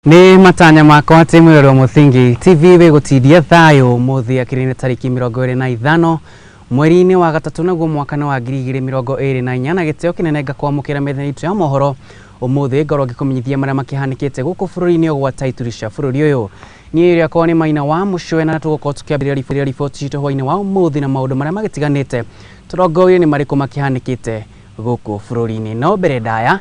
Nĩ matanya makwa atĩ mwĩrori wa Mũthingi TV wĩ gũtindia thayũ mũthĩ akĩrĩ nĩ tarĩki 25 mweri-inĩ wa gatatũ naguo mwaka nĩ wa 2024 na gĩtĩo kĩnene ngakwamũkĩra methani itũ ya mohoro ũmũthĩ ngorwo ngĩkũmenyithia marĩa makĩhanĩkĩte gũkũ bũrũri-inĩ ũgwata ituri cia bũrũri ũyũ. Niĩ rĩakwa nĩ Maina wa Mũcwe na tũgũkorwo tũkĩambĩrĩria riboti citũ hwainĩ wa ũmũthĩ na maũndũ marĩa magĩtiganĩte tũrongoreirie nĩ marĩkũ makĩhanĩkĩte gũkũ bũrũri-inĩ. No mbere ndaya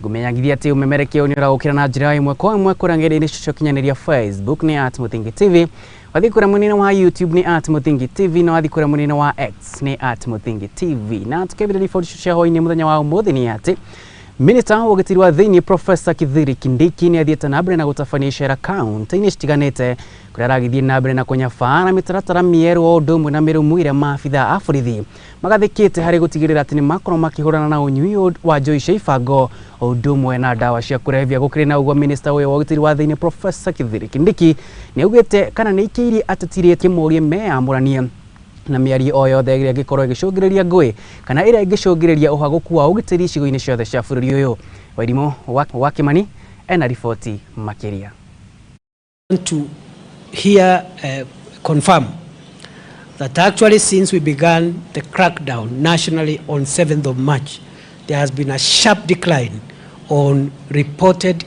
ngũmenyagithia atĩ ũmemerekia ũyũ nĩ ũragũkĩra na njĩra ĩmwe kwa ĩmwe kũrĩa ng'enda-inĩ cia ũkinyanĩria Facebook nĩ at Mũthingi TV, wathiĩ kũrĩa mwena-inĩ wa YouTube nĩ at Mũthingi TV na wathiĩ kũrĩa mwena-inĩ wa X nĩ at Mũthingi TV. Na tũkĩambĩrĩria riboti cia hwainĩ mũthenya wa ũmũthĩ nĩ atĩ Minista wa ũgitĩri wa thĩinĩ Professor Kithure Kindiki nĩ athiĩte na mbere na gũtabania icera kaunti-inĩ citiganĩte kũrĩa aragĩthiĩ na mbere na kũnyabara mĩtaratara mĩerũ o ũndũ ũmwe na mĩrũmu ĩrĩa maabithaa a borithi magathĩkĩte harĩ gũtigĩrĩra atĩ nĩ makorwo makĩhũrana na ũnyui wa njohi cia ibango o ũndũ ũmwe na ndawa cia kũrebia. Gũkĩrĩ na ũguo minista ũyũ wa ũgitĩri wa thĩinĩ Professor Kithure Kindiki nĩ augĩte kana nĩ aikĩirie ateti kĩmũrie meyamũranie na mĩario o yothe ĩrĩa ĩngĩkorwo ĩgĩcũngĩrĩria ngũĩ kana ĩrĩa ĩngĩcũngĩrĩria ũhagũku wa ũgitĩri icigo-inĩ ciothe cia bũrũri ũyũ. Wairimũ wa Kĩmani ena riboti makĩria. To here confirm that actually since we began the crackdown nationally on 7th of March, there has been a sharp decline on reported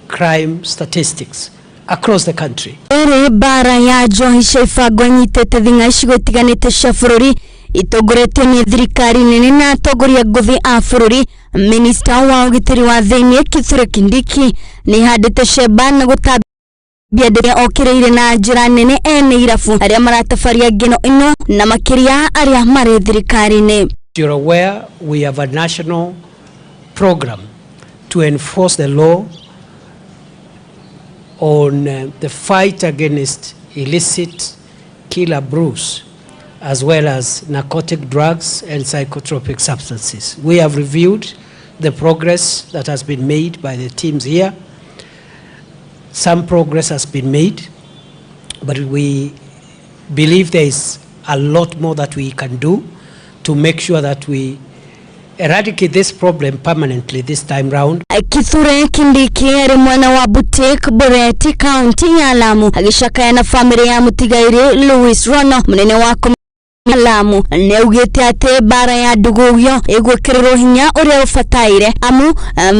crime statistics across the country. Ĩrĩ mbara ya njohi cia ibango ĩnyitĩte thing'a icigo itiganĩte cia bũrũri itongoretio nĩ thirikari nene na atongoria ngũthi a bũrũri. Minista wa ũgitĩri wa thĩinĩ Kithure Kindiki nĩ handĩte cemba na gũtambia ndĩrĩa okĩrĩire na njĩra nene ene irabu arĩa maratabaria ngeno ĩno na makĩria arĩa marĩ thirikari-inĩ. You're aware we have a national program to enforce the law on the fight against illicit killer brews, as well as narcotic drugs and psychotropic substances. We have reviewed the progress that has been made by the teams here. Some progress has been made, but we believe there is a lot more that we can do to make sure that we eradicate this problem permanently this time round. Kithure Kindiki arĩ mwena wa Boutique Bureti kaunti ya Lamu agĩcakaya na famĩlĩ ya mũtigairĩ Louis Rono mũnene wa Lamu nĩ augĩte atĩ mbara ya ndũgũgio ĩgwĩkĩrĩrwo hinya ũrĩa ũbataire amu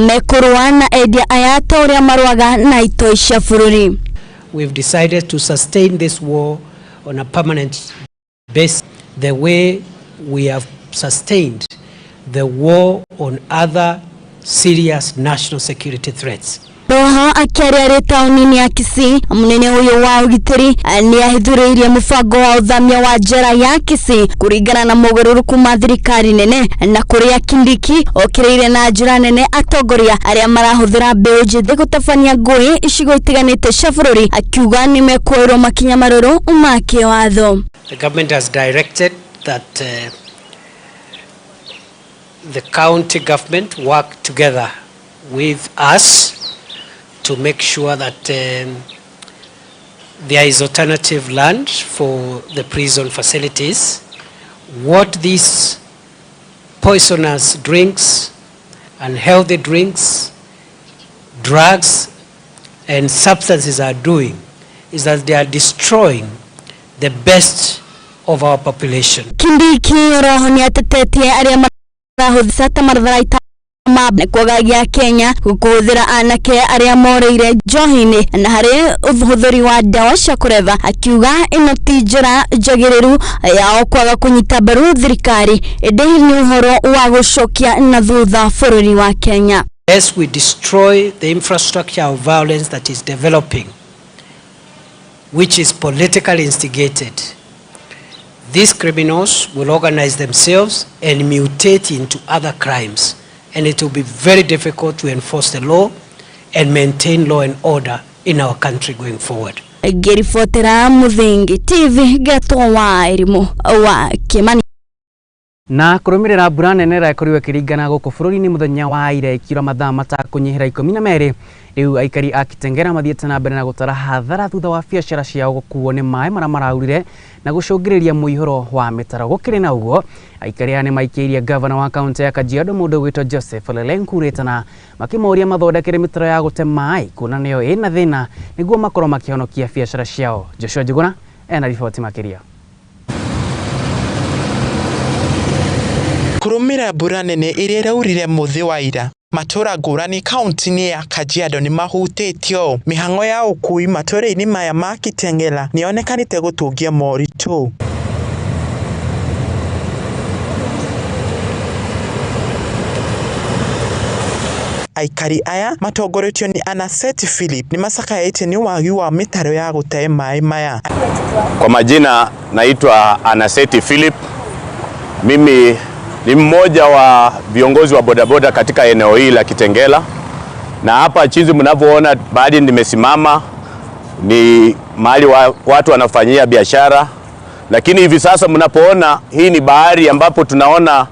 mekũrũa na endia aya ta ũrĩa marũaga na itoi cia bũrũri. We've decided to sustain this war on a permanent basis, the way we have sustained the war on other serious national security threats. Roho akĩaria arĩ taũni-inĩ ya Kisii mũnene ũyũ wa ũgitĩri nĩ ahithũrĩirie mũbango wa ũthamia wa njera ya Kisii kũringana na mogarũrũku ma thirikari nene na kũrĩa Kindiki okĩrĩire na njĩra nene atongoria arĩa marahũthĩra mbeũ njĩthĩ gũtabania ngũĩ icigo itiganĩte cia bũrũri akiuga nĩ mekuoerwo makinya marũrũ ma kĩwatho. The government has directed that the county government work together with us to make sure that there is alternative land for the prison facilities. What these poisonous drinks, unhealthy drinks, drugs, and substances are doing is that they are destroying the best of our population. Kindiki roho nĩ atetetie arĩa marahũthĩra ta matharaita ma kwagagia Kenya kũhũthĩra anake arĩa morĩire njohi-inĩ na harĩ ũhũthĩri wa ndawa cia kũreva akiuga ĩno ti njĩra njagĩrĩru yao kwaga kũnyita mbaru thirikari ĩndĩ nĩ ũhoro wa gũcokia na thutha bũrũri wa Kenya. As we destroy the infrastructure of violence that is developing, which is politically instigated, these criminals will organize themselves and mutate into other crimes, and it will be very difficult to enforce the law and maintain law and order in our country going forward. Ngĩribotera Mũthingi TV ngetwo wa Irimũ wa Kĩmani. Na kũrũmĩrĩra mbura nene ĩrĩa ĩkorirwo ĩkĩringana gũkũ bũrũri-inĩ mũthenya wa ira ĩkiura mathaa matakũnyihĩra 12, rĩu aikari a Kitengela mathiĩte na mbere na gũtara hathara thutha wa biacara ciao gũkuo nĩ maĩ marĩa maraurire na gũcũngĩrĩria mũihũro wa mĩtaro. Gũkĩrĩ na ũguo, aikari aya nĩmaikĩirie gavana wa kaũntĩ ya Kajiado mũndũ ũgwĩtwo Joseph Ole Lenku rĩtana makĩmoria mathondekere mĩtaro ya gũte maĩ kuona nĩyo ĩna thĩna nĩguo makorwo makĩhonokia biacara ciao. Joshua Njuguna ena riboti makĩria. Kũrũmĩrĩra mbura nene ĩrĩa ĩraurire mũthĩ wa ira, matũra ngũrani kaunti-inĩ ya Kajiado nĩmahutĩtio. Mĩhang'o ya ũkui matũra-inĩ maya ma Kitengela nĩyonekanĩte gũtũngia moritũ. Aikari aya matongoretio nĩ Anaseti Philip nĩmacakaĩte nĩ wagi wa mĩtaro ya gũte maĩ maya. Kwa majina naitwa Anaseti Philip. Mimi ni mmoja wa viongozi wa bodaboda katika eneo hili la Kitengela, na hapa chizi mnavyoona baadhi nimesimama ni mahali watu wanafanyia biashara, lakini hivi sasa mnapoona hii ni bahari ambapo tunaona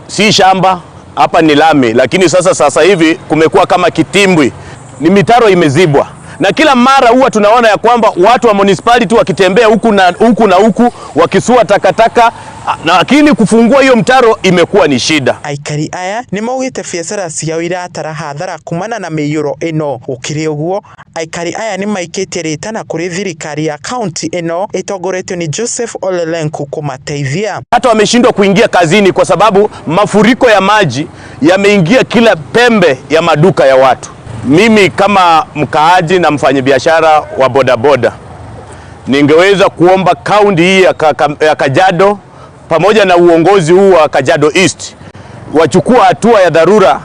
si shamba, hapa ni lami, lakini sasa hivi kumekuwa kama kitimbwi, ni mitaro imezibwa. Na kila mara huwa tunaona ya kwamba watu wa municipality wakitembea huku na huku na huku wakisua takataka, lakini kufungua hiyo mtaro imekuwa ni shida. Aikari aya nĩmaugĩte biacara ciao iratara hathara kumana na mĩiyũro ĩno. Gũkĩrĩ ũguo, aikari aya nĩmaikĩtie rĩtana kũrĩ thirikari ya kaunti ĩno ĩtongoretio nĩ Joseph Ole Lenku kũmateithia. Hata wameshindwa kuingia kazini kwa sababu mafuriko ya maji yameingia kila pembe ya maduka ya watu. Mimi kama mkaaji na mfanyabiashara wa bodaboda ningeweza kuomba kaunti hii ya Kajiado pamoja na uongozi huu wa Kajiado East wachukua hatua ya dharura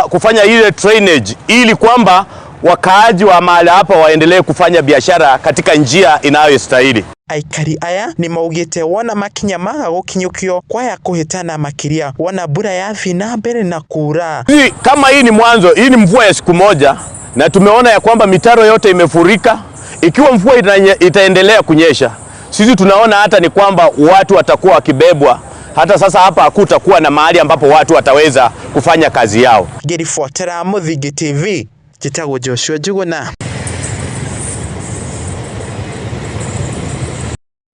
kufanya ile drainage ili kwamba wakaaji wa mahali hapa waendelee kufanya biashara katika njia inayostahili. Aikari aya nĩmaugĩte wona makinya maga gũkinyũkio kwaya kũhĩtana makĩria wona mbura yathiĩ na mbere na kura. Kama hii ni mwanzo, hii ni mvua ya siku moja na tumeona ya kwamba mitaro yote imefurika. Ikiwa mvua itaendelea kunyesha, sisi tunaona hata ni kwamba watu watakuwa wakibebwa. Hata sasa hapa hakutakuwa na mahali ambapo watu wataweza kufanya kazi yao. Ngĩribotera Mũthingi TV, njĩtagwo Joshua Njuguna.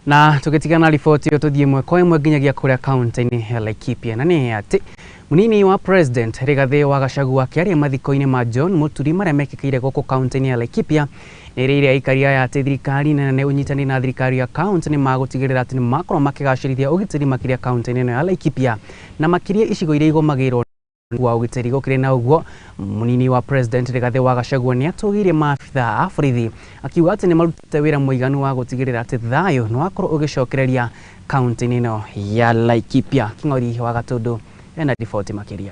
Na tugitigana riboti ĩyo tũthiĩ ĩmwe kwa ĩmwe nginyagia kũrĩa kaunti-inĩ ya Laikipia, na nĩ atĩ mũnini wa president Rigathĩ wa Gachagua akĩaria mathiko-inĩ ma John Muturi marĩa mekĩkĩire gũkũ kaunti-inĩ ya Laikipia nĩerĩire aikari aya atĩ thirikari nene ũnyitanĩri na thirikari ya kaunti nĩ magũtigĩrĩra atĩ nĩmakorwo makĩgacĩrithia ũgitĩri makĩria kaunti-inĩ ĩno ya Laikipia na makĩria icigo iria igũmagĩrwo wa ũgitĩri. Gũkĩrĩ na ũguo, mũnini wa president Rigathĩ wa Gachagua nĩatũgĩirie maabitha a borithi akiuga atĩ nĩmarutĩte wĩra mũiganu wa gũtigĩrĩra atĩ thayũ nĩwakorwo ũgĩcokereria kaunti-inĩ ĩno ya Laikipia. Kĩng'ori wa Gatũndũ ena riboti makĩria.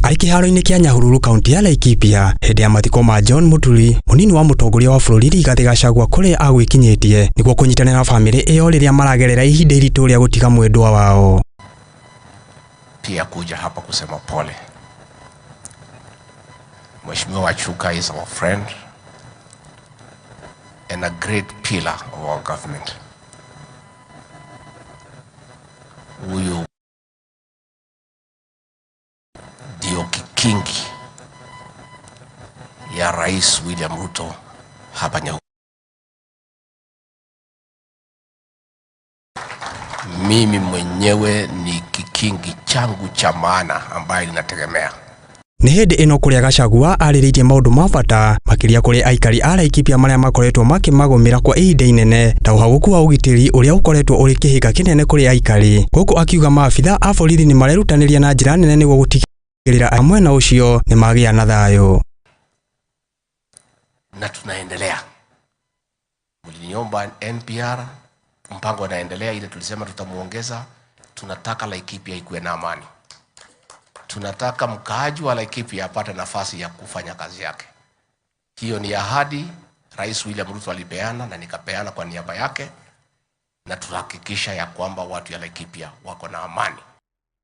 Arĩ kĩharo-inĩ kĩa Nyahururu kaunti ya Laikipia hĩndĩ ya mathiko ma John Muturi, mũnini wa mũtongoria wa bũrũri Rigathĩ Gachagua kũrĩa agwĩkinyĩtie nĩguo kũnyitanĩra na bamĩrĩ ĩyo rĩrĩa maragerera ihinda iritũ rĩa gũtiga mwendwa wao. Pia kuja hapa kusema pole. Mheshimiwa Wachuka is our friend and a great pillar of our government. Huyu ndio kikingi ya Rais William Ruto hapa Nyahururu. Mimi mwenyewe ni kikingi changu cha maana ambaye ninategemea. Nĩ hĩndĩ ĩno kũrĩa Gachagua arĩrĩirie maũndũ ma bata makĩria kũrĩ aikari a Laikipia marĩa makoretwo makĩmagũmĩra kwa ihinda inene ta ũhagũku wa ũgitĩri ũrĩa ũkoretwo ũrĩ kĩhĩnga kĩnene kũrĩ aikari, gũkũ akiuga maabitha a borithi nĩ marerutanĩria na njĩra nene nĩguo gũtigĩrĩra mwena ũcio nĩ magĩa na thayũ. Na tunaendelea. Mliniomba NPR, mpango unaendelea, ile tulisema tutamuongeza. Tunataka Laikipia ikuwe na amani. Tunataka mkaaji wa Laikipia apate nafasi ya kufanya kazi yake. Hiyo ni ahadi Rais William Ruto alipeana na nikapeana kwa niaba yake, na tutahakikisha ya kwamba watu ya Laikipia wako na amani.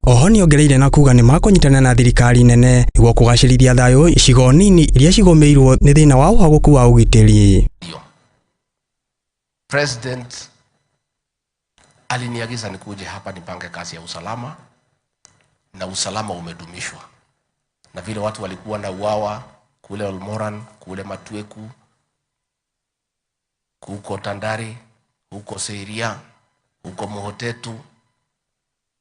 Oho nĩongereire na kuga nĩmakũnyitanĩra na thirikari nene nĩguo kũgacĩrithia thayũ icigo nini iria cigũmĩirwo nĩ thĩna wa ũhagũku wa ũgitĩri. President Aliniagiza nikuje hapa nipange kazi ya usalama, na usalama umedumishwa. Na vile watu walikuwa na uawa kule Olmoran, kule Matweku, huko Tandari, huko Seiria, huko Muhotetu,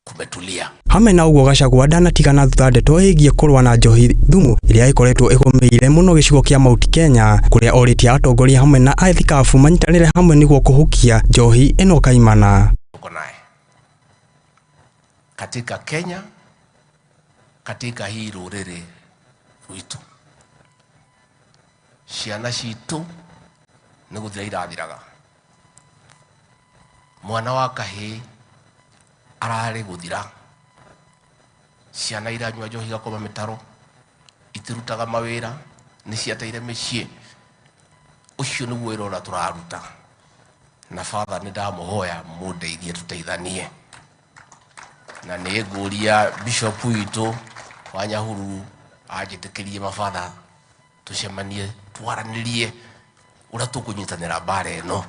kumetulia. Hamwe na ũguo Gachagua ndanatigana thutha ndeto ĩgiĩ kũrũa na njohi thumu ĩrĩa ĩkoretwo ĩgũmĩire mũno gĩcigo kĩa Mount Kenya, kũrĩa orĩtie atongoria hamwe na athikabu manyitanĩre hamwe nĩguo kũhukia njohi ĩno kaimana. Tuko naye katika Kenya, katika hii rũrĩrĩ rwitũ, ciana citũ nĩ gũthira irathiraga. Mwana wa kahĩĩ ararĩ gũthira, ciana iranyua njohi igakoma mĩtaro, itirutaga mawĩra, nĩ ciateire mĩciĩ. Ũcio nĩguo wĩra ũrĩa tũraruta, na father nĩ ndamũhoya mũndeithie tũteithanie, na nĩ ngũria bishop witũ wa Nyahururu anjĩtĩkĩrie mabatha tũcemanie twaranĩrie ũrĩa tũkũnyitanĩra mbara ĩno.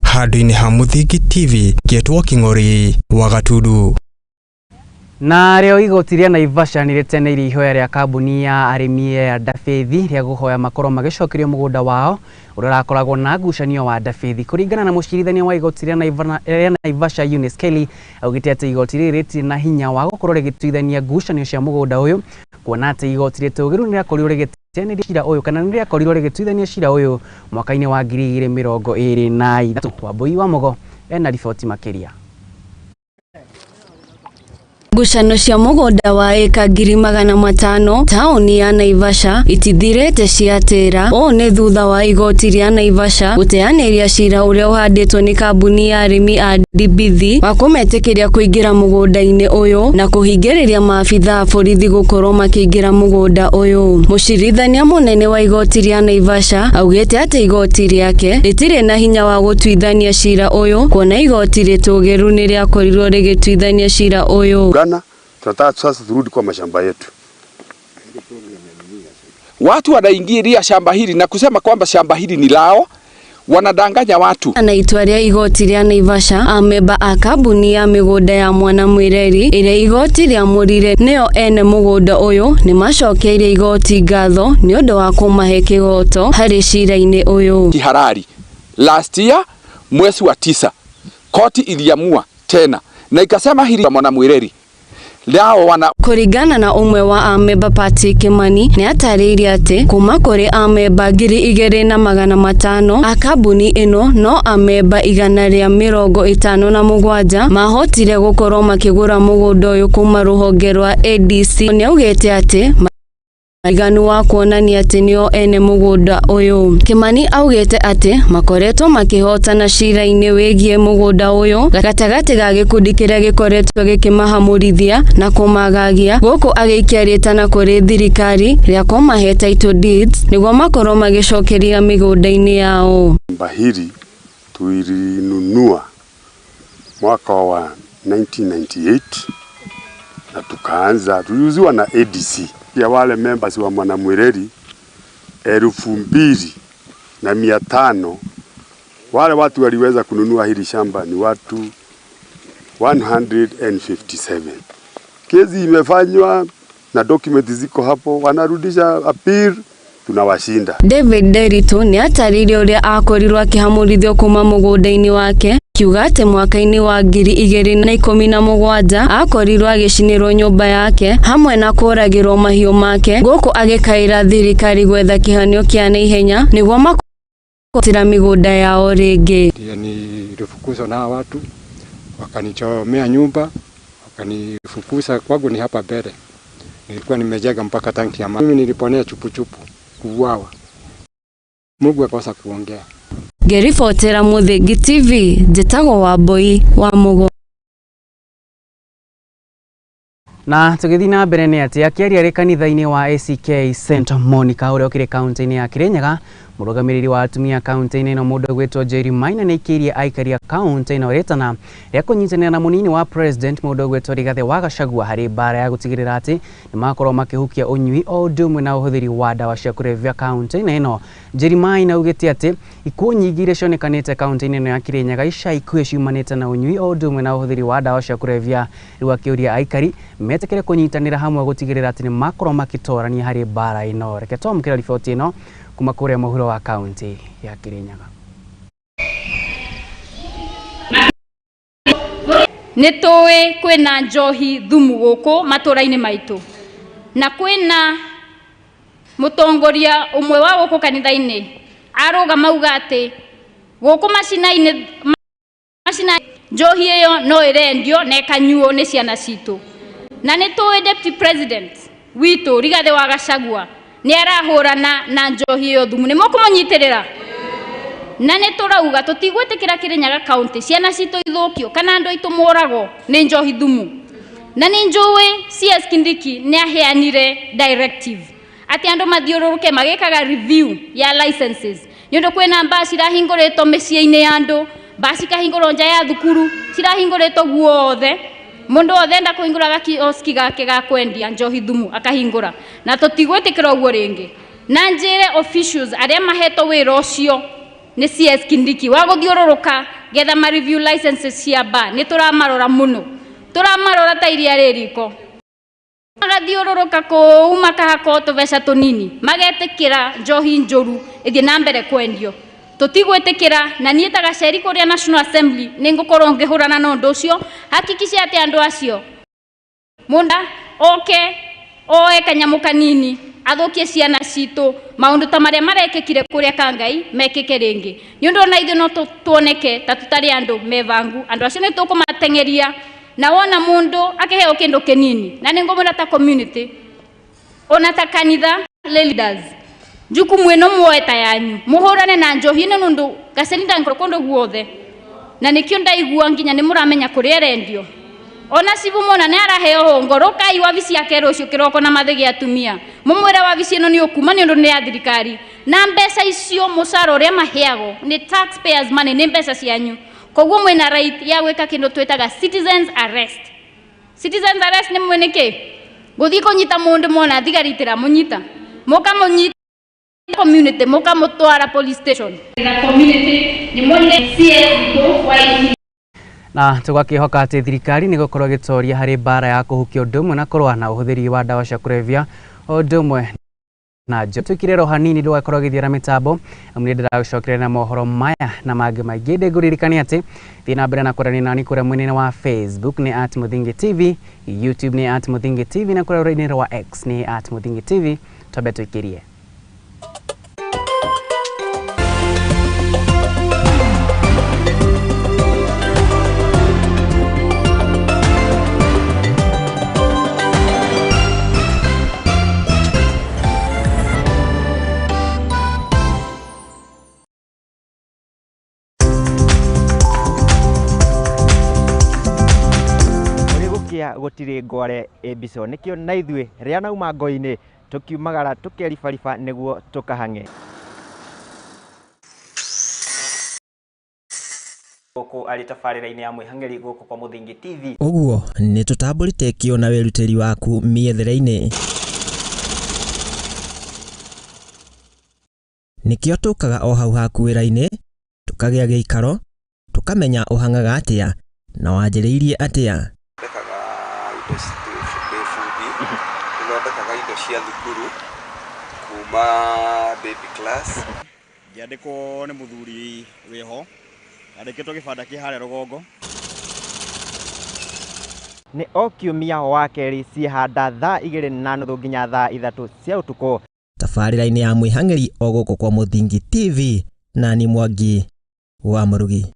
Handũ-inĩ ha Mũthingi TV, ngĩtwo King'ori wa Gatundu. Na rĩo igoti rĩa Naivasha nĩ rĩteneirie ihoya rĩa kambuni ya arĩmi ya Ndabithi rĩa kũhoya makorwo magĩcokerio mũgũnda wao ũrĩa ũrakoragwo na ngucanio wa Ndabithi. Kũringana na mũcirithania wa igoti rĩa Naivasha Eunice Kelly, augĩte atĩ igoti rĩrĩ rĩtirĩ na hinya wa gũkorwo rĩgĩtuithania ngucanio cia mũgũnda ũyũ, kuona atĩ igoti rĩtũgĩru nĩ rĩakorirwo rĩgĩteanĩria cira ũyũ kana nĩ rĩakorirwo rĩgĩtuithania cira ũyũ mwaka-inĩ wa 2023. Wambui wa Mugo ena riboti makĩria. Ngucanio cia mũgũnda wa ĩka 500,000 taũni ya Naivasha itithirĩte ciatĩra. Ũũ nĩ thutha wa igoti rĩa Naivasha gũteanĩria cira ũrĩa ũhandĩtwo nĩ kambuni ya arĩmi a Ndibithi wa kũmetĩkĩria kũingĩra mũgũnda-inĩ ũyũ na kũhingĩrĩria maabitha a borithi gũkorwo makĩingĩra mũgũnda ũyũ. Mũcirithania mũnene wa igoti rĩa Naivasha augĩte atĩ igoti rĩake rĩtirĩ na hinya wa gũtuithania cira ũyũ, kuona igoti rĩtũgĩru nĩ rĩakorirwo rĩgĩtuithania cira ũyũ. Tunataka sasa turudi kwa mashamba yetu. Watu wanaingilia shamba hili na kusema kwamba shamba hili ni lao, wanadanganya watu. Na itua rĩa igoti rĩa Naivasha, amemba a kambuni ya mĩgũnda ya Mwana Mwĩreri ĩrĩa igoti rĩamũrire nĩo ene mũgũnda ũyũ nĩ macokeirie igoti ngatho nĩ ũndũ wa kũmahe kĩhoto harĩ cira-inĩ ũyũ. Kiharari last year mwezi wa 9 koti iliamua tena na ikasema hili Mwana Mwĩreri lao wana. Kũringana na ũmwe wa amemba Patrick Kimani nĩ atarĩirie atĩ kuma kũrĩ amemba 2,500 a kambuni ĩno no amemba 157 mahotire gũkorwo makĩgũra mũgũnda ũyũ kuma rũhonge rwa ADC. Nĩaugĩte atĩ iganu wa kuonania atĩ nĩo ene mũgũnda ũyũ. Kimani augĩte atĩ makoretwo makĩhotana cira-inĩ wĩgiĩ mũgũnda ũyũ gatagatĩ ga gĩkundi kĩrĩa gĩkoretwo gĩkĩmahamũrithia na kũmagagia, gũkũ agĩikia rĩtana kũrĩ thirikari rĩa kũmahe title deeds nĩguo makorwo magĩcokeria mĩgũnda-inĩ yao. Shamba hili tulinunua mwaka wa 1998 na tukaanza, tuliuziwa na ADC ya wale members wa Mwana Mwĩreri 2,500. Wale watu waliweza kununua hili shamba ni watu 157. Kesi imefanywa na document ziko hapo, wanarudisha appeal, tunawashinda. David Nderitu nĩ atarĩirie ũrĩa akorirwo akĩhamũrithio kuma mũgũnda-inĩ wake, kiuga atĩ mwaka-inĩ wa 2017 akorirwo agĩcinĩrwo nyũmba yake hamwe na kũragĩrwo mahiũ make, gũkũ agĩkaĩra thirikari gwetha kĩhonio kĩa naihenya nĩguo makotira mĩgũnda yao rĩngĩ. Nilifukuzwa na watu wakanichomea nyumba, wakanifukuza. Kwangu ni hapa mbele, nilikuwa nimejenga mpaka tanki ya maji. Mimi niliponea chupuchupu kuuawa, Mungu akosa kuongea. Ngĩribotera Mũthingi TV, njĩtagwo Wambui wa Mugo. Na tũgĩthiĩ na mbere nĩ atĩ akĩaria arĩ kanitha-inĩ wa ACK St Monica ũrĩa ũkĩrĩ kaunti-inĩ ya Kirinyaga, Mũrũgamĩrĩri wa atumia kaunti-inĩ ĩno mũndũ ũgwĩtwo Njeri Maina nĩ aikĩirie aikari a kaunti ĩno rĩtana rĩa kũnyitanĩra na mũnini wa president mũndũ ũgwĩtwo Rigathĩ wa Gachagua harĩ mbara ya gũtigĩrĩra atĩ nĩ makorwo makĩhukia ũnyui o ũndũ ũmwe na ũhũthĩri wa ndawa cia kũrebia kaunti-inĩ ĩno. Njeri Maina augĩte atĩ ikuũ nyingĩ iria cionekanĩte kaunti-inĩ ĩno ya Kirinyaga ica ikuhĩ ciumanĩte na ũnyui o ũndũ ũmwe na ũhũthĩri wa ndawa cia kũrebia. Rĩu akĩũria aikari metĩkĩre kũnyitanĩra hamwe gũtigĩrĩra atĩ nĩ makorwo makĩtorania harĩ mbara ĩno. Reke twamũkĩre riboti ĩno kuma kũrĩa mũhuro wa kaunti ya Kirinyaga. Nĩ tũĩ kwĩna njohi thumu gũkũ matũra-inĩ maitũ, na kwĩna mũtongoria ũmwe wa gũkũ kanitha-inĩ arũgama auga atĩ gũkũ macina-inĩ macina njohi ĩyo no ĩrendio na ĩkanyuo nĩ ciana citũ. Na nĩ tũĩ deputy president witũ Rigathĩ wa Gachagua nĩ arahũrana na njohi ĩyo thumu, nĩ mũkũmũnyitĩrĩra? Na nĩ tũrauga tũtigwĩtĩkĩra Kirinyaga county ciana citũ ithũkio kana andũ aitũ moragwo nĩ njohi thumu. Na nĩ njũĩ CS Kindiki nĩ aheanire directive atĩ andũ mathiũrũrũke magĩkaga review ya licenses, nĩ ũndũ kwĩna mbaa cirahingũrĩtwo mĩciĩ-inĩ ya andũ, mbaa cikahingũrwo nja ya thukuru, cirahingũrĩtwo guothe. Mũndũ wothe enda kũhingũra gakioski gake ga kwendia njohi thumu akahingũra, na tũtigwĩtĩkĩra ũguo rĩngĩ. Na njĩre officials arĩa mahetwo wĩra ũcio nĩ CS Kindiki wa gũthiũrũrũka getha ma review licenses cia bar, nĩ tũramarora mũno, tũramarora ta iria rĩ riko, magathiũrũrũka kũu makahakwo tũbeca tũnini, magetĩkĩra njohi njũru ĩthiĩ na mbere kwendio. Tũtigwĩtĩkĩra, na niĩ ta gaceri kũrĩa National Assembly nĩ ngũkorwo ngĩhũrana na ũndũ ũcio. Hakikisha atĩ andũ acio mũndũ oke oe kanyamũ kanini athũkie ciana citũ, maũndũ ta marĩa marekĩkire kũrĩa Kangai mekĩke rĩngĩ, nĩ ũndũ ona ithuĩ no tuoneke ta tũtarĩ andũ mebangu. Andũ acio nĩ tũkũmateng'eria, na wona mũndũ akĩheo kĩndũ kĩnini, na nĩ ngũmwĩra ta community ona ta kanitha leaders, jukumu ĩno muoe ta yanyu, mũhũrane na njohi ĩno, nũndũ gaceri ndangĩkorwo kũndũ guothe, na nĩkĩo ndaigua nginya nĩ mũramenya kũrĩa arendio. Ona cibu mona nĩ araheo hongo, rũkai wabici yake rũciũ kĩroko na mathĩgĩ atumia, mũmwĩre wabici ĩno nĩ ũkuma nĩ ũndũ nĩ ya thirikari, na mbeca icio mũcara ũrĩa maheagwo nĩ taxpayers money, nĩ mbeca cianyu. Koguo mwĩna right ya gwĩka kĩndũ twĩtaga citizens arrest. Citizens arrest nĩ mwĩ nĩkĩ? Gũthiĩ kũnyita mũndũ mona thigari itiramũnyita, mũkamũnyita community, mũkamũtwara police station. Community nĩ mwonire CS witũ wa Na tũgakĩhoka atĩ thirikari nĩ gũkorwo ĩgĩtoria harĩ mbara ya kũhukia ũndũ ũmwe na kũrũa na ũhũthĩri wa ndawa cia kũrebia o ũndũ ũmwe na njo. Tũikire ro hanini ndũgakorwo ũgĩthiĩra mĩtambo, amu nĩ ndĩragũcokeria na mohoro maya na mangĩ maingĩ. Ndĩngũririkania atĩ thiĩ na mbere na kwaranĩria nani kũrĩa mwena-inĩ wa Facebook nĩ @Muthingi TV, YouTube nĩ @Muthingi TV na kũrĩa rũrenda-inĩ rwa X nĩ @Muthingi TV. Twambe tũikĩrie. Gũtirĩ ngware ĩmbico nĩkĩo na ithuĩ rĩa nauma ngo-inĩ tũkiumagara tũkeribariba nĩguo tũkahang'e gũkũ arĩ tabarĩra-inĩ ya mwĩhang'ĩri gũkũ kwa Mũthingi TV. Ũguo nĩ tũtambũrĩte kĩo na wĩrutĩri waku mĩethere-inĩ, nĩkĩo tũkaga o hau haku wĩra-inĩ, tũkagĩa gĩikaro, tũkamenya ũhang'aga atĩa na wanjĩrĩirie atĩa. Thondekaga indo ndĩ bundi, nĩthondekaga indo cia thukuru kuma baby class. Ngĩandĩkwo nĩ mũthuri wĩho, andĩkĩtwo gĩbanda kĩ harĩa rũgongo. Nĩ o kiumia wa kerĩ ciĩhanda thaa 2:30 nginya thaa 3 cia ũtukũ. Tabarĩra-inĩ ya mwĩhang'ĩri o gũkũ kwa Mũthingi TV, nani Mwangi wa Mũrugi.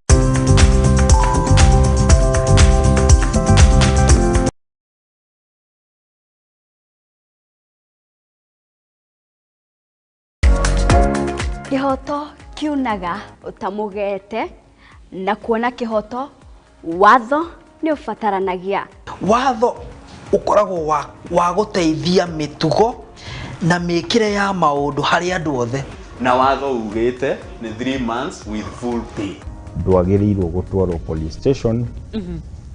Kĩhoto kiunaga ũtamũgete, na kuona kĩhoto watho nĩ ũbataranagia. Watho ũkoragwo wa gũteithia mĩtugo na mĩkĩre ya maũndũ harĩ andũ othe. Na watho ugĩte nĩ 3 months with full pay. Ndwagĩrĩirwo gũtwarwo police station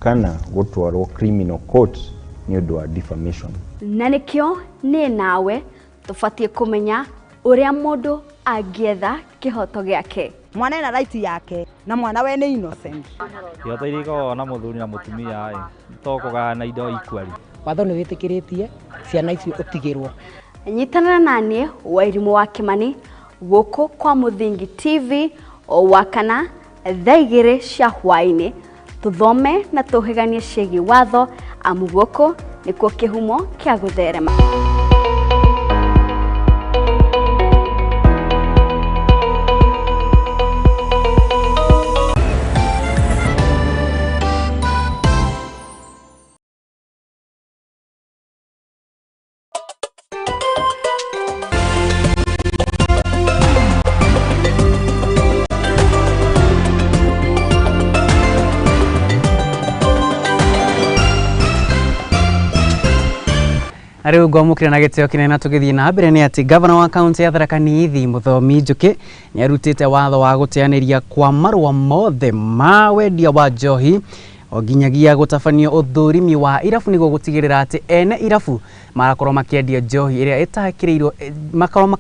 kana gũtwarwo criminal court nĩ ũndũ wa defamation. Na nĩkĩo niĩ nawe tũbatiĩ kũmenya ũrĩa mũndũ angĩetha kĩhoto gĩake. Mwana ena right yake na mwana we nĩ innocent. Ihoto iria ikoragwo na mũthuri na mũtumia ĩ to kũgayana indo equally. Watho nĩ wĩtĩkĩrĩtie ciana icio ũtigĩrwo. Nyitanĩra naniĩ Wairimũ wa Kĩmani gũkũ kwa Mũthingi TV o Wakana thaa 2 cia hwaĩ-inĩ, tũthome na tũhĩganie ciĩgiĩ watho, amu gũkũ nĩkuo kĩhumo kĩa gũtherema. Na rĩu ngwamũkĩra na gĩtĩo kĩnene na tũgĩthiĩ na mbere nĩ atĩ gavana wa kaunti ya Tharaka Nithi Mũthomi Njũkĩ nĩ arutĩte watho wa gũteanĩria kwa marũa mothe ma wendia wa njohi o nginyagia gũtabanio ũthũrimi wa irabu nĩguo gũtigĩrĩra atĩ ene irabu marakorwo makĩendia njohi ĩrĩa ĩtakĩrĩirwo,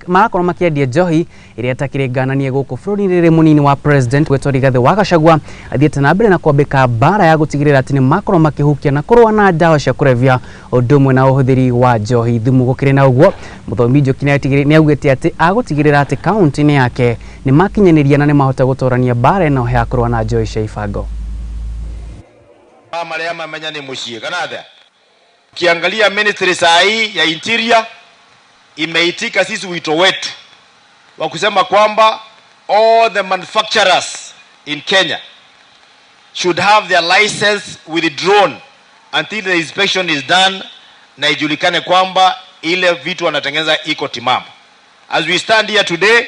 marakorwo makĩendia njohi ĩrĩa ĩtakĩrĩ ngananie gũkũ bũrũri-inĩ. Rĩrĩ mũnini wa president gwĩtwo Rigathĩ wa Gachagua athiĩte na mbere na kwambĩka mbara ya gũtigĩrĩra atĩ nĩ makorwo makĩhukia na kũrũa na ndawa cia kũrebia ũndũ ũmwe na ũhũthĩri wa njohi thumu. Gũkĩrĩ na ũguo, Mũthomi Njũkĩ nĩ augĩte atĩ agũtigĩrĩra atĩ kaunti-inĩ yake nĩ makinyanĩria na nĩ mahota gũtorania mbara ĩno ya kũrũa na njohi cia ibango. Marĩa mamenya nĩ mũciĩ kana atĩa? Ukiangalia ministry saa hii ya interior imeitika sisi wito wetu wa kusema kwamba all the manufacturers in Kenya should have their license withdrawn until the inspection is done na ijulikane kwamba ile vitu wanatengeneza iko timamu. As we stand here today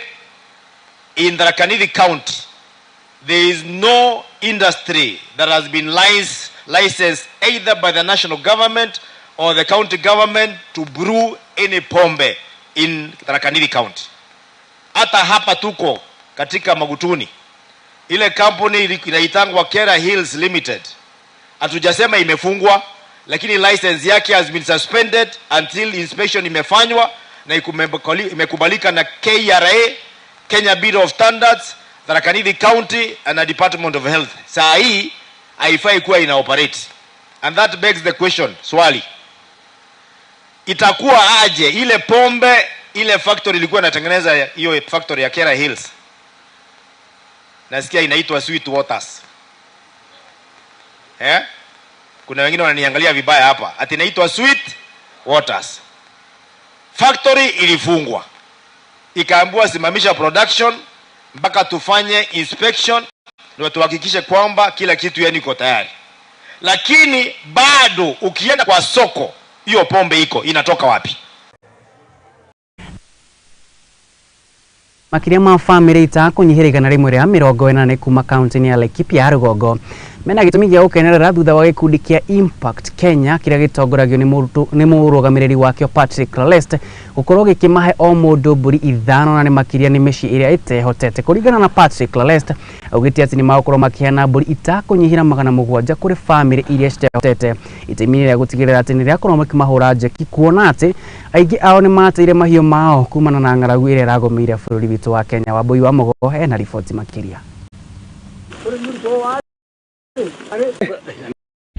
in Tharaka Nithi County, there is no industry that has been licensed either by the national government or the county government to brew any pombe in Tharaka Nithi County. Hata hapa tuko katika Magutuni, ile kampuni inaitangwa Kera Hills Limited, hatujasema imefungwa, lakini license yake has been suspended until inspection imefanywa na imekubalika na KRA, Kenya Bureau of Standards, Tharaka Nithi County and the Department of Health. Saa hii haifai kuwa ina operate. And that begs the question, swali, itakuwa aje ile pombe, ile factory ilikuwa inatengeneza hiyo factory ya Kera Hills, nasikia inaitwa Sweet Waters. Kuna wengine wananiangalia vibaya hapa, ati inaitwa Sweet Waters. Factory ilifungwa, ikaambiwa simamisha production mpaka tufanye inspection ndio tuhakikishe kwamba kila kitu yani iko tayari. Lakini bado ukienda kwa soko hiyo pombe iko, inatoka wapi? Makĩria ma bamĩrĩ itakũnyihĩra 140 kuma kaunti-inĩ ya Laikipia ya rũgongo mena gĩtũmi gĩa gũkenerera thutha wa gĩkundi kĩa Impact Kenya kĩrĩa gĩtongoragio nĩ mũrũgamĩrĩri wakĩo Patrick Lest gũkorwo gĩkĩmahe o mũndũ mbũri 5 na nĩ makĩria nĩ mĩciĩ ĩrĩa ĩtehotete. Kũringana na Patrick Lest, augĩte atĩ nĩ magũkorwo makĩheana mbũri itakũnyihĩra 700 kũrĩ bamĩrĩ iria citehotete, itemi rĩa gũtigĩrĩra atĩ nĩ rĩakorwo makĩmahũra njeki kuona atĩ aingĩ ao nĩ mateire mahiũ mao kumana na ng'aragu ĩrĩa ĩragũmĩire bũrũri witũ wa Kenya. Wambui wa Mũgo ena riboti makĩria.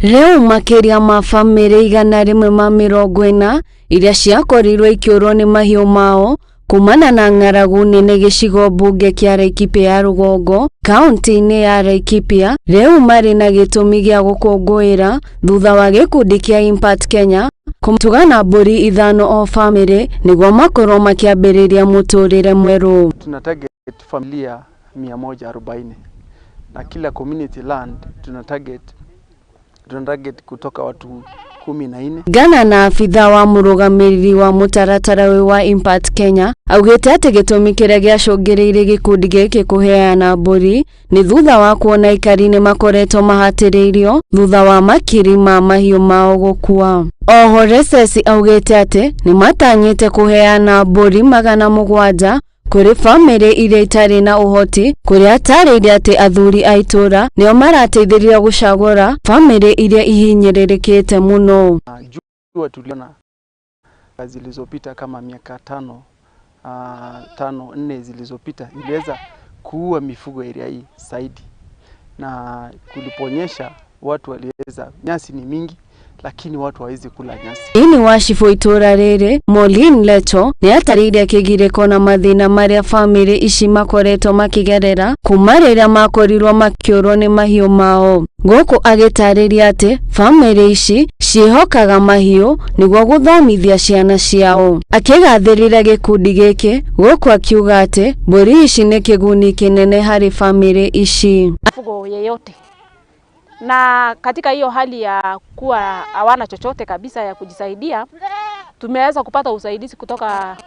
Rĩu makĩria ma bamĩrĩ 140 iria ciakorirwo ikĩũrwo nĩ mahiũ mao kumana na ng'aragu nene gĩcigo mbunge kĩa Laikipia ya rũgongo kaunti-inĩ ya Laikipia rĩu marĩ na gĩtũmi gĩa gũkũngũĩra thutha wa gĩkundi kĩa Impact Kenya kũmũtuga na mbũri 5 o bamĩrĩ nĩguo makorwo makĩambĩrĩria mũtũrĩre mwerũ. Tuna target familia 140 na kila community land tuna target kutoka watu 14. Gana na abitha wa mũrũgamĩrĩri wa mũtaratara ũyũ wa Impact Kenya augĩte atĩ gĩtũmi kĩrĩa gĩacũngĩrĩirie gĩkundi gĩkĩ kũheana mbũri nĩ thutha wa kuona aikari nĩ makoretwo mahatĩrĩirio thutha wa makiri ma mahiũ mao gũkua. Oho Resesi augĩte atĩ nĩ matanyĩte kũheana mbũri 700 Kũrĩ bamĩrĩ iria itarĩ na ũhoti kũrĩa atarĩirie atĩ athuri a itũra nĩo marateithĩrĩria gũcagũra bamĩrĩ iria ihinyĩrĩrĩkĩte mũno. Jua tuliona zilizopita kama miaka tano nne zilizopita iliweza kuua mifugo area hii zaidi, na kuliponyesha watu waliweza, nyasi ni mingi lakini watu hawezi kula nyasi. Ini wa cibũ itũra rĩrĩ Maureen Leto nĩatarĩirie kĩgirĩko na mathĩna marĩa bamĩrĩ ici makoretwo makĩgerera kuma rĩrĩa makorirwo makĩũrwo nĩ mahiũ mao. Gũkũ agĩtarĩria atĩ bamĩrĩ ici ciĩhokaga mahiũ nĩguo gũthomithia ciana ciao. Akĩgathĩrĩria gĩkundi gĩkĩ gũkũ akiuga atĩ mbũri ici nĩ kĩguni kĩnene harĩ bamĩrĩ ici. Mifugo yeyote na katika hiyo hali ya kuwa hawana chochote kabisa ya kujisaidia, tumeweza kupata usaidizi kutoka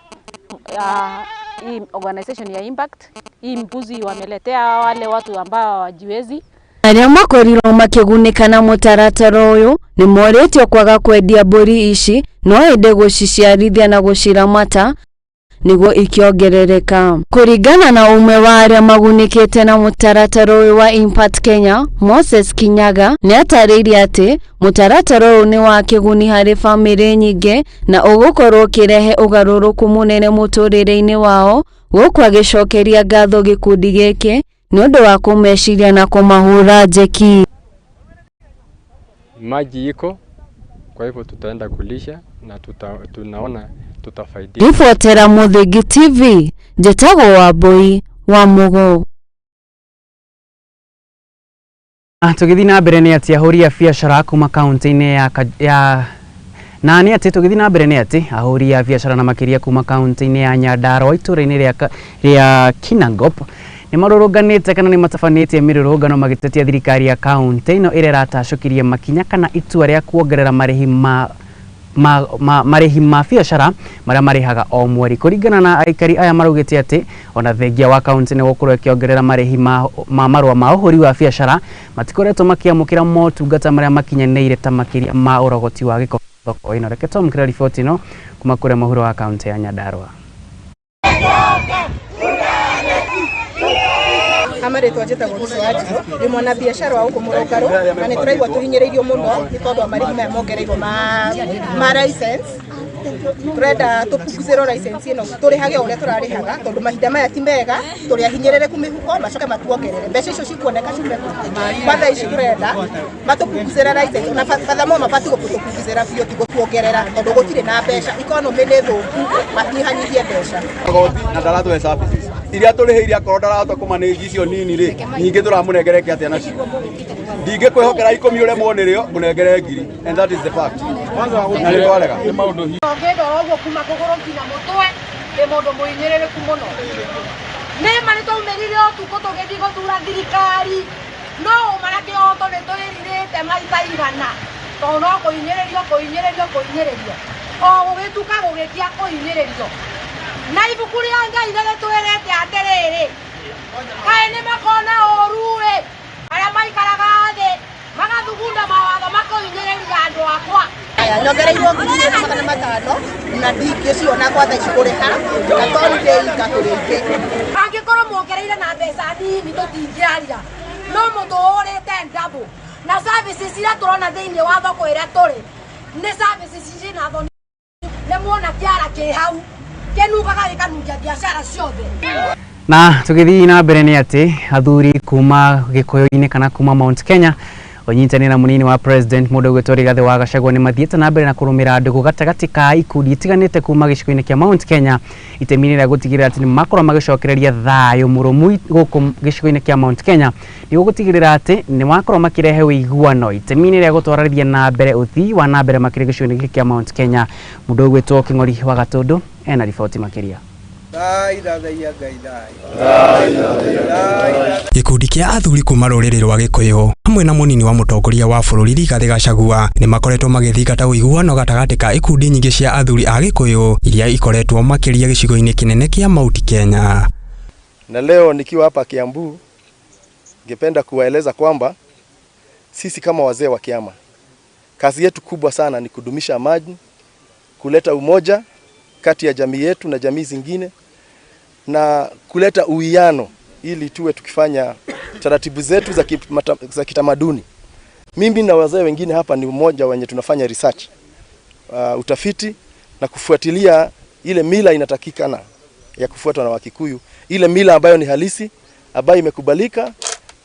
hii organization ya Impact. Hii mbuzi wameletea wale watu ambao hawajiwezi. Arĩa makorirwo makĩgunĩka na mũtaratara ũyũ nĩ morĩtio kwaga kwendia mbũri ici no ĩndĩ gũciciarithia na gũciramata nĩguo ikĩongerereka. Kũringana na ũmwe wa arĩa magunĩkĩte na mũtaratara ũyũ wa Impact Kenya, Moses Kinyaga nĩatarĩirie atĩ mũtaratara ũyũ nĩ wa kĩguni harĩ bamĩrĩ nyingĩ na ũgũkorwo ũkĩrehe ũgarũrũku mũnene mũtũrĩre-inĩ wao, gũkũ agĩcokeria ngatho gĩkundi gĩkĩ nĩ ũndũ wa kũmeciria na kũmahũra njeki. Maji iko, kwa hivyo tutaenda kulisha na tunaona tutafaidika. Ribotera Muthingi TV, njĩtagwo Wambui wa Mugo. Tũgĩthiĩ na mbere nĩ atĩ ahũri a biacara kuma kaunti-inĩ ya na nĩ atĩ tũgĩthiĩ na mbere nĩ atĩ ahũri a biacara na makĩria kuma kaunti-inĩ ya Nyandarua itũũra-inĩ rĩa Kinangop nĩ marũrũnganĩte kana nĩ matabanĩtie mĩrũrũngano magĩtetia thirikari ya kaunti ĩno ĩrĩa ĩratacũkirie makinya kana itua rĩa kuongerera marĩhi ma marĩhi ma biacara marĩa marĩhaga o mweri. Kũringana na aikari aya maraugĩte atĩ ona thengia wa kaunti nĩ gũkorwo ĩkĩongerera marĩhi ma marũa ma ũhũri wa biacara matikoretwo makĩamũkĩra motungata marĩa makinyanĩire ta makĩria ma ũrogoti wa gĩko thoko ĩno. Reke twamũkĩre riboti ĩno kuma kũrĩa mũhuro wa kaunti ya Nyandarua. Amarĩtwa njĩtagwo Ruth Wanjiru, ndĩ mwana biacara wa gũkũ Mũrũngarũ, na nĩ tũraigua tũhinyĩrĩirio mũno nĩ tondũ wa marĩhi maya mongereirwo ma license. Tũrenda tũpunguzĩrwo license ĩno tũrĩhage o ũrĩa tũrarĩhaga, tondũ mahinda maya ti mega, tũrĩ ahinyĩrĩrĩku mĩhuko, macoke matuongerere mbeca icio cikuoneka ciume kũ. Kwa thaa ici tũrenda matũpunguzĩre license, na furthermore mabatiĩ gũtũpunguzĩra biũ, ti gũtuongerera, tondũ gũtirĩ na mbeca, economy nĩ thũku, manyihanyihie mbeca. Magoti na ndaratũhe services iria tũrĩhĩire, akorwo ndarahota kũmanage icio nini rĩ, nyingĩ tũramũnengereke atĩa nacio? Ndingĩkwĩhokera 10 ũremwo nĩrĩo ngũnengere 1000, and that is the fact. Na nĩ twarega. Ũngĩndora ũguo kuma kũgũrũ nginya mũtwe, ndĩ mũndũ mũhinyĩrĩrĩku mũno. Nĩma nĩtwaumĩrire ũtukũ tũgĩthiĩ gũthura thirikari, no ũma na kĩhoto nĩtwĩrirĩte maita igana, tondũ no kũhinyĩrĩrio kũhinyĩrĩrio kũhinyĩrĩrio, o gũgĩtuka gũgĩkia kũhinyĩrĩrio. Na ibuku rĩa Ngai nĩrĩtwĩrĩte atĩrĩrĩ, kaĩ nĩmakona ũũru-ĩ, arĩa maikaraga thĩ magathugunda mawatho makũhinyĩrĩria andũ akwa. Nyongereirwo 2500 na ndingĩciona kwa thaa ici kũrĩha, na tondũ ndĩ ika tũrĩ aingĩ. Angĩkorwo muongereire na mbeca nini tũtingĩaria, no mũtũhũrĩte double. Na services iria tũrona thĩinĩ wa thoko ĩrĩa tũrĩ nĩ services ciĩna thoni, nĩ muona kĩara kĩ hau kĩnungaga gĩkanungia biacara ciothe. Na tũgĩthiĩ na mbere nĩ atĩ athuri kuma Gĩkũyũ-inĩ kana kuma Mount Kenya ũnyitanĩra mũnini wa president mũndũ ũgwĩtwo Rigathĩ wa Gachagua nĩ mathiĩte na mbere na kũrũmĩra ndũgũ gatagatĩ ka ikundi itiganĩte kuma gĩcigo-inĩ kĩa Mount Kenya itemi-inĩ rĩa gũtigĩrĩra atĩ nĩ makorwo magĩcokereria thayũ mũrũmu gũkũ gĩcigo-inĩ kĩa Mount Kenya nĩguo gũtigĩrĩra atĩ nĩ makorwo makĩrehe ũiguano itemi-inĩ rĩa gũtwarithia na mbere ũthii wa na mbere makĩria gĩcigo-inĩ gĩkĩ kĩa Mount Kenya. Mũndũ ũgwĩtwo Kĩng'ori wa Gatũndũ ena riboti makĩria. Gĩkundi kĩa athuri kuma rũrĩrĩ rwa Gĩkũyũ hamwe na mũnini wa mũtongoria wa bũrũri Rigathĩ Gachagua nĩ makoretwo magĩthingata ũiguano gatagatĩ ka ikundi nyingĩ cia athuri a Gĩkũyũ iria ikoretwo makĩria gĩcigo-inĩ kĩnene kĩa Mount Kenya. Na leo nikiwa hapa Kiambu, ningependa kuwaeleza kwamba sisi kama wazee wa kiama, kazi yetu kubwa sana ni kudumisha amani, kuleta umoja kati ya jamii yetu na jamii zingine, na kuleta uwiano ili tuwe tukifanya taratibu zetu za kitamaduni. Mimi na wazee wengine hapa ni mmoja wenye tunafanya research, utafiti na kufuatilia ile mila inatakikana ya kufuatwa na Wakikuyu, ile mila ambayo ni halisi, ambayo imekubalika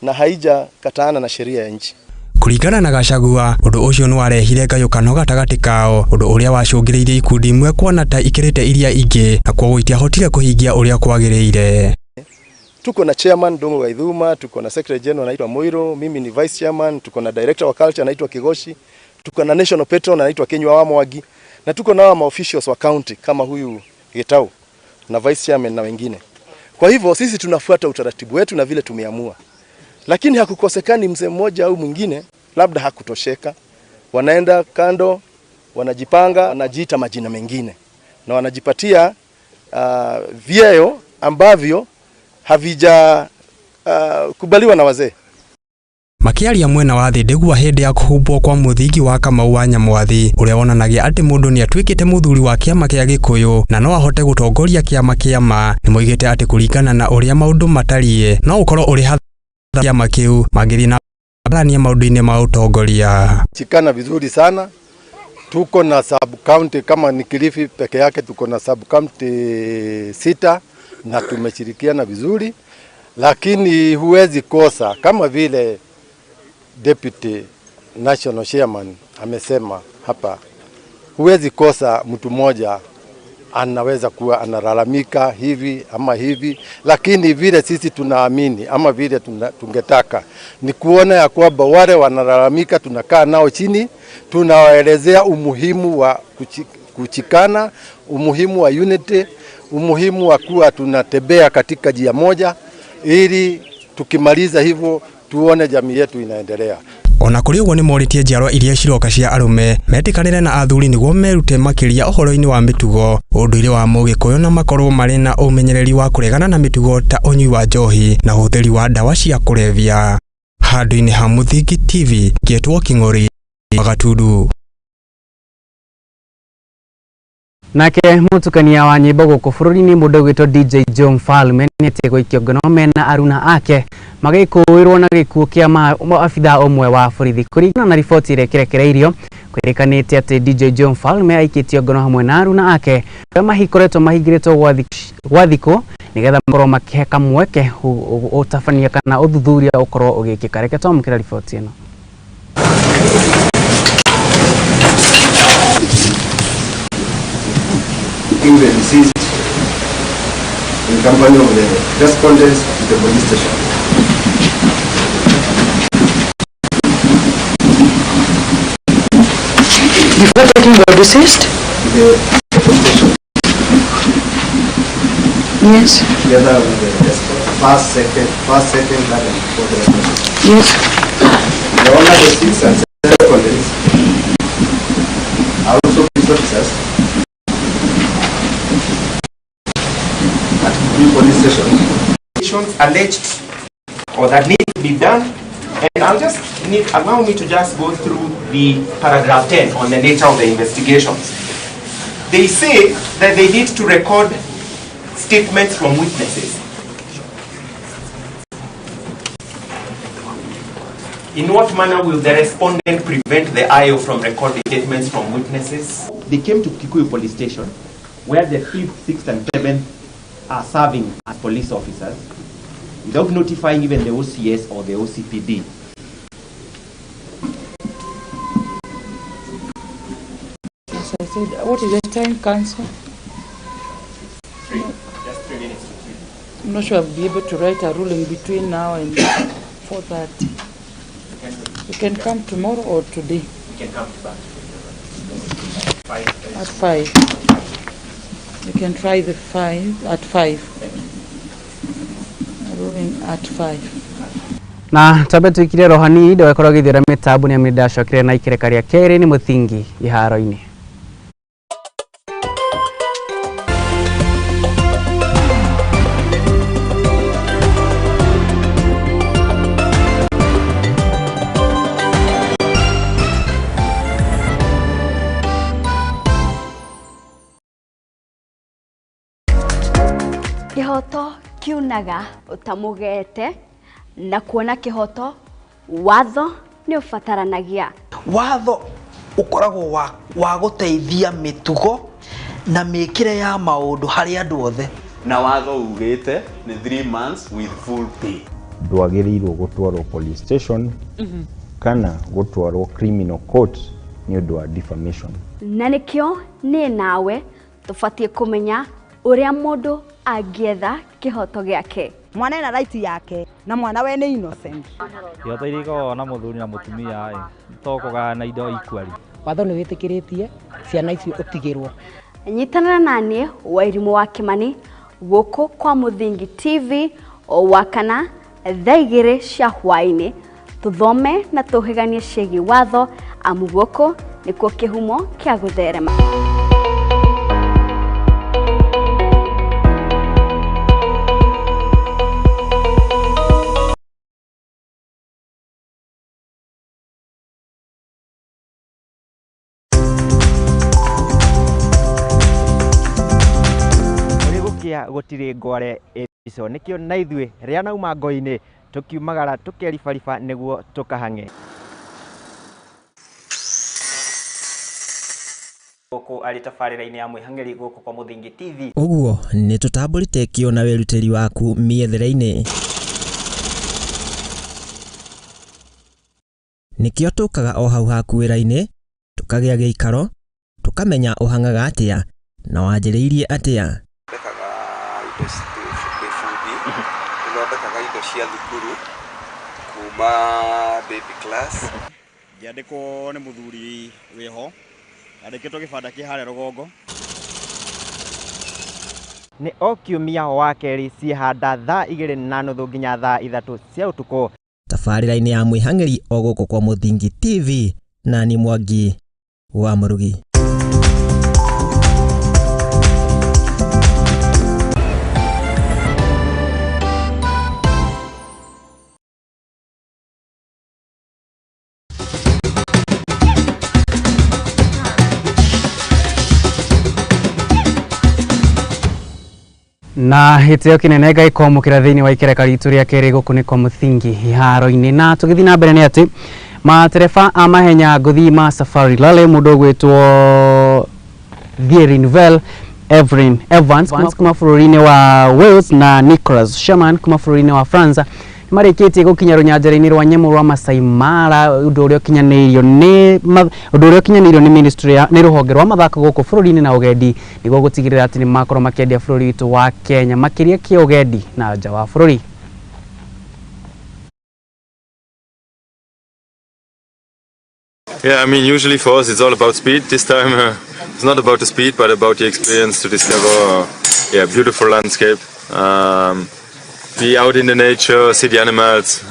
na haijakataana na sheria ya nchi. Kuringana na Gachagua, undu ucio ni warehire ngayukano gatagati kao, undu uria wacũngĩrĩirie ikundi imwe kuona ta ikirite iria ingĩ na kwoguo itiahotire kuhingia uria kwagĩrĩire. Tuko na chairman Ndung'u Gaithuma, tuko na secretary general anaitwa Moiro, mimi ni vice chairman, tuko na director wa culture anaitwa Kigoshi, tuko na national patron anaitwa Kenywa wa Mwagi, na tuko na ma officials wa county kama huyu Gitau na vice chairman na wengine. Kwa hivyo sisi tunafuata utaratibu wetu na vile tumeamua. Lakini hakukosekani mzee mmoja au mwingine labda hakutosheka. Wanaenda kando, wanajipanga, wanajiita majina mengine na wanajipatia vyeo ambavyo havija kubaliwa na wazee. Makiaria mwena wa Thindigua hindi ya kuhumbwo kwa muthingi wa Kamau wa Nyamwathi uria wonanagia ati mundu ni atuikite muthuri wa kiama kia Gikuyu na no ahote gutongoria kiama kiama, ni moigite ati kuringana na uria maundu matarie no ukorwo uri kiama kiu mangithii na barania maundu-ini ma utongoria. Chikana vizuri sana. Tuko na sub county kama ni Kilifi peke yake tuko na sub county 6 na tumeshirikiana vizuri, lakini huwezi kosa kama vile Deputy National Chairman amesema hapa, huwezi kosa mtu mmoja anaweza kuwa analalamika hivi ama hivi, lakini vile sisi tunaamini ama vile tungetaka ni kuona ya kwamba wale wanalalamika tunakaa nao chini, tunawaelezea umuhimu wa kuchikana, umuhimu wa unity, umuhimu wa kuwa tunatembea katika njia moja, ili tukimaliza hivyo tuone jamii yetu inaendelea. Ona kuri uguo ni moritie njiarwa iria ciroka cia arume metikanire na athuri niguo merute makiria uhoro-ini wa mitugo, unduire wa Mugikuyu na makorwo mari na umenyereri wa kuregana na mitugo ta unyui wa njohi na uhuthiri wa ndawa cia kulevya. Handu-ini ha Muthingi TV, ngetwo King'ori Gatundu. Nake mutukania wa nyimbo guku bururi-ini mundu gwitwo DJ Joe Mfalme ni gũikio ngono mena aruna ake magĩkũĩrwo na gĩkuũ kĩa abithaa ũmwe wa borithi. Kũringana na riboti ĩrĩa ĩkĩrekereirio, kwĩrĩkanĩte atĩ DJ Joe Mfalme aikĩtio ngono hamwe na aruna ake arĩa mahikoretwo mahingĩrĩtwo gwa thikũ nĩgetha makorwo makĩhe kamweke ũtabania kana ũthuthuria ũkorwo ũgĩkĩka. Reke twamũkĩra riboti ĩno. The deceased in company of the respondents to the police station. Before taking the deceased? To the police station. Yes. Together with the first, second, third, and fourth respondents. Yes. The owner, the sixth and seventh respondents are also police officers at Kikuyu police station. Alleged or that need to be done, and I'll just need allow me to just go through the paragraph 10 on the nature of the investigations. They say that they need to record statements from witnesses. In what manner will the respondent prevent the IO from recording statements from witnesses? They came to Kikuyu police station, where the 5th, 6th, and 7th are serving as police officers without notifying even the OCS or the OCPD. As I said, what is the time, Council? 3. Just 3 minutes to 3. I'm not sure I'll be able to write a ruling between now and 4:30. You can come tomorrow or today. We can come back. 5. At 5. You can try the 5 at 5. Ruling at 5. Na twambe tuikire rohani ndo ekorwo githiora mitambo ni amindacokire na ikereka ria keri ni muthingi iharo-ini. Kĩhoto kiunaga ũtamũgete na kuona kĩhoto watho nĩ ũbataranagia. Watho ũkoragwo wa gũteithia mĩtugo na mĩkĩre ya maũndũ harĩ andũ othe. Na watho ugĩte nĩ 3 months with full pay. Ndwagĩrĩirwo gũtwarwo police station kana gũtwarwo criminal court nĩ ũndũ wa defamation. Na nĩkĩo niĩ nawe tũbatiĩ kũmenya ũrĩa mũndũ angĩetha kĩhoto gĩake. Mwana ena right yake na mwana we nĩ innocent. Ihoto iria ikoragwo na mũthuri na mũtumia ĩ to kũgayana indo equally. Watho nĩ wĩtĩkĩrĩtie ciana icio ũtigĩrwo. Nyitanĩra naniĩ Wairimũ wa Kĩmani gũkũ kwa Mũthingi TV o wakana thaa 2 cia hwaĩ-inĩ tũthome na tũhĩganie ciĩgiĩ watho amu gũkũ nĩkuo kĩhumo kĩa gũtherema. Gũtirĩ ngware ĩco nĩkĩo na ithuĩ rĩa nauma ngo-inĩ tũkiumagara tũkeribariba nĩguo tũkahang'e. Gũkũ arĩ tabarĩra-inĩ ya mwĩhang'ĩri gũkũ kwa Mũthingi TV. Ũguo nĩ tũtambũrĩte kĩo na wĩrutĩri waku mĩethere-inĩ. Nĩkĩo tũkaga o hau haku wĩra-inĩ, tũkagĩa gĩikaro, tũkamenya ũhang'aga atĩa na wanjĩrĩirie atĩa. Thondekaga indo cia thukuru kuma baby class. Ngĩandĩkwo nĩ mũthuri wĩho andĩkĩtwo gĩbanda kĩ harĩa rũgongo. Nĩ o kiumia wa kerĩ ciĩhanda thaa 2:30 nginya thaa 3 cia ũtukũ. Tabarĩra-inĩ ya mwĩhang'ĩri o gũkũ kwa Mũthingi TV na ni Mwangi wa Mũrugi. Na gĩtĩo kĩnene Ngai kwamũkĩra thĩinĩ wa ikereka ritũ rĩa kerĩ gũkũ nĩ kwa Mũthingi iharo-inĩ. Na tũgĩthiĩ na mbere nĩ atĩ matereba a mahenya ngũthi ma Safari Rally mũndũ ũgwĩtwo Thierry Neuville, Evelyn Evans kuma bũrũri-inĩ wa Wales na Nicolas Sherman kuma bũrũri-inĩ wa France nĩmarĩkĩtie gũkinya rũnyanjara-inĩ rwa nyamũ rwa Masai Mara, ũndũ ũrĩa ũkinyanĩirio nĩ ministry nĩ rũhonge rwa mathako gũkũ bũrũri-inĩ na ũgendi nĩguo gũtigĩrĩra atĩ nĩmakorwo makĩendia bũrũri witũ wa Kenya makĩria kĩũgendi na nja wa bũrũri. Yeah, I mean, usually for us it's all about speed. This time it's not about the speed, but about the experience to discover, yeah, beautiful landscape. Be out in the nature, see the animals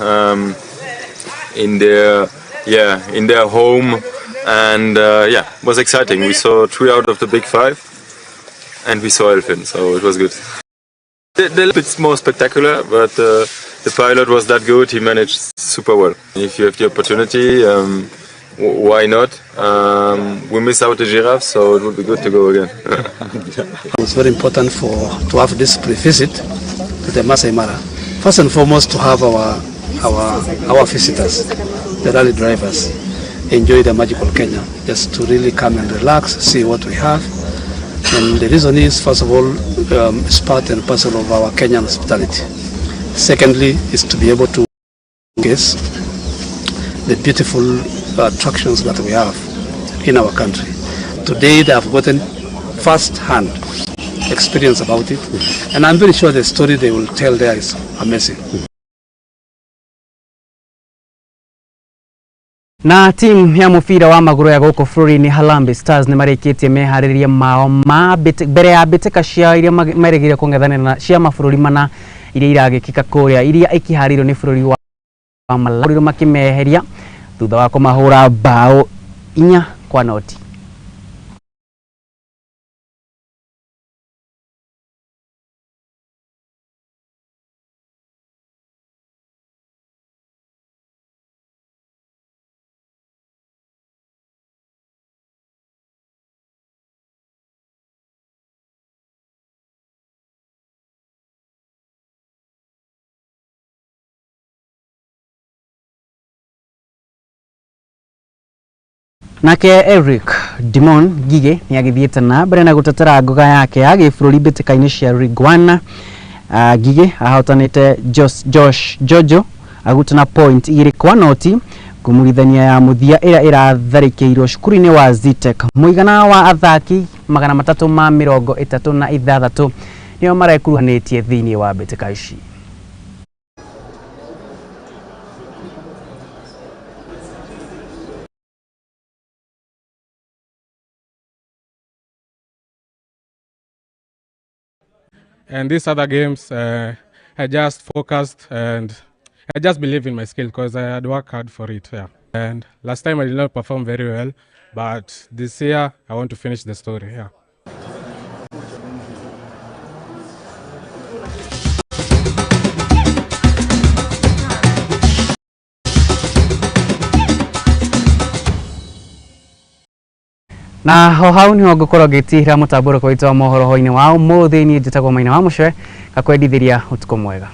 in their home, and yeah, it was exciting. We saw 3 out of the big 5, and we saw elephants, so it was good. A little bit more spectacular, but the pilot was that good. He managed super well. If you have the opportunity, why not? We miss out the giraffes, so it would be good to go again. It's very important to have this pre-visit to the Masai Mara. First and foremost, to have our visitors, the rally drivers, enjoy the magical Kenya, just to really come and relax, see what we have. And the reason is, first of all, it's part and parcel of our Kenyan hospitality. Secondly, is to be able to showcase the beautiful attractions that we have in our country. Today they have gotten first-hand experience about it, and I'm very sure the story they will tell there is amazing. Na timu ya mũbira wa magũrũ ya gũkũ bũrũri-inĩ Harambee Stars nĩmarĩkĩtie meharĩrĩria mao ma mbere ya mbĩtĩka cia iria merĩgĩrĩire kũng'ethanĩra na cia mabũrũri mana iria iragĩkĩka kũrĩa iria ikiharĩirio nĩ bũrũri wa Malawi makĩmeheria thutha wa kũmahũra bao 4-0. Nake Eric Dimon Ngige nĩ agĩthiĩte na mbere na gũtetera ngoga yake ya gĩbũrũri mbĩtĩka-inĩ cia Ringwana. Ngige ahotanĩte Josh Jojo aguta na point 2-0 ngũmũrithania ya mũthia ĩrĩa ĩratharĩkĩirwo cukuru-inĩ wa Zitek. Mũigana wa athaki 336 nĩo marekuruhanĩtie thĩinĩ wa mbĩtĩka ici. And these other games, I just focused and I just believe in my skill because I had worked hard for it. Yeah. And last time I did not perform very well, but this year I want to finish the story. Yeah. Na ho hau niho ngũkorwo ngĩtihĩra mũtambũrũko witũ wa mohoro hwainĩ wa ũmũthĩ. Niĩ njĩtagwo Maina wa Mũcwe, ngakwendithĩria ũtukũ mwega.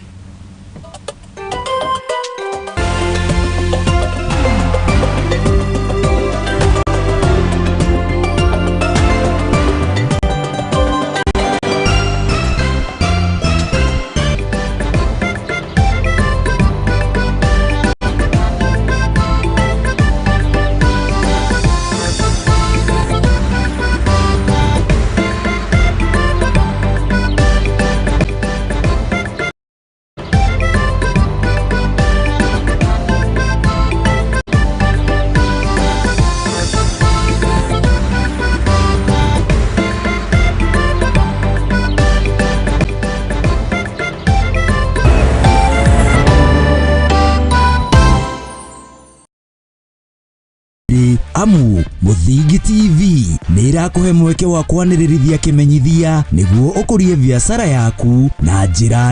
Amu Muthingi TV nĩ ĩrakũhe mweke wa kwanĩrĩrithia kĩmenyithia nĩguo ũkũrie biacara yaku na njĩra